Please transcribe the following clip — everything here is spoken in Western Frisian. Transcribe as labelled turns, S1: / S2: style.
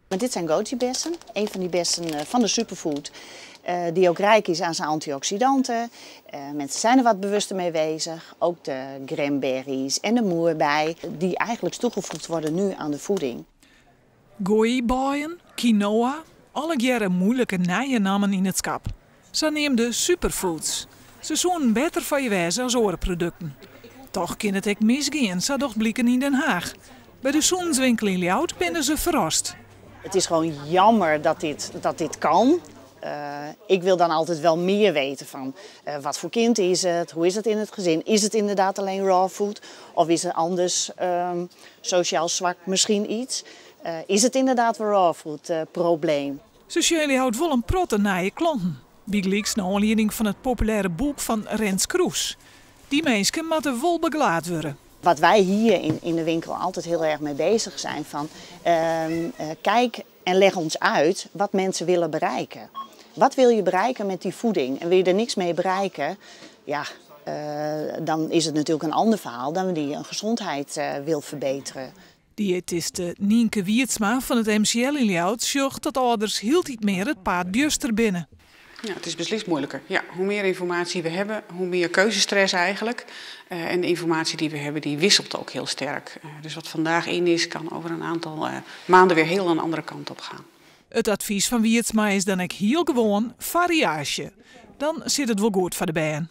S1: Maar dit zijn goji-bessen, een van die bessen van de superfood, die ook rijk is aan zijn antioxidanten. Mensen zijn er wat bewuster mee bezig. Ook de cranberries en de moerbei, die eigenlijk toegevoegd worden nu aan de voeding.
S2: Goji-beien, quinoa, allegearre muoilike nije nammen yn it skap. Saneamde superfoods. Se soene better foar je wêze as oare produkten. Dochs kin it ek misgean, sa docht bliken yn Den Haag. By de sûnenswinkel yn Ljouwert binne se ferrast.
S1: Het is gewoon jammer dat dit kan. Ik wil dan altijd wel meer weten van wat voor kind is het, hoe is het in het gezin, is het inderdaad alleen raw food of is er anders sociaal zwak misschien iets? Is het inderdaad een raw food probleem?
S2: Se sjogge houdt wol in protte nije klanten. Bygelyks nei oanlieding fan it populêre boek fan Rens Kroes. Dy minsken moatte wol begelaat wurde.
S1: Wat wij hier in de winkel altijd heel erg mee bezig zijn van kijk en leg ons uit wat mensen willen bereiken. Wat wil je bereiken met die voeding? En wil je er niks mee bereiken, ja, dan is het natuurlijk een ander verhaal dan wanneer je een gezondheid wil verbeteren.
S2: Diëtiste Nienke Wiertsma fan it MCL yn Ljouwert sjocht dat âlders hieltyd mear it paad bjuster binne.
S3: Ja, het is beslist moeilijker. Ja, hoe meer informatie we hebben, hoe meer keuzestress eigenlijk. En de informatie die we hebben, die wisselt ook heel sterk. Dus wat vandaag in is, kan over een aantal maanden weer heel een andere kant op gaan.
S2: It advys fan Wiertsma is dan ek hiel gewoan: fariaasje. Dan sit it wol goed foar de bern.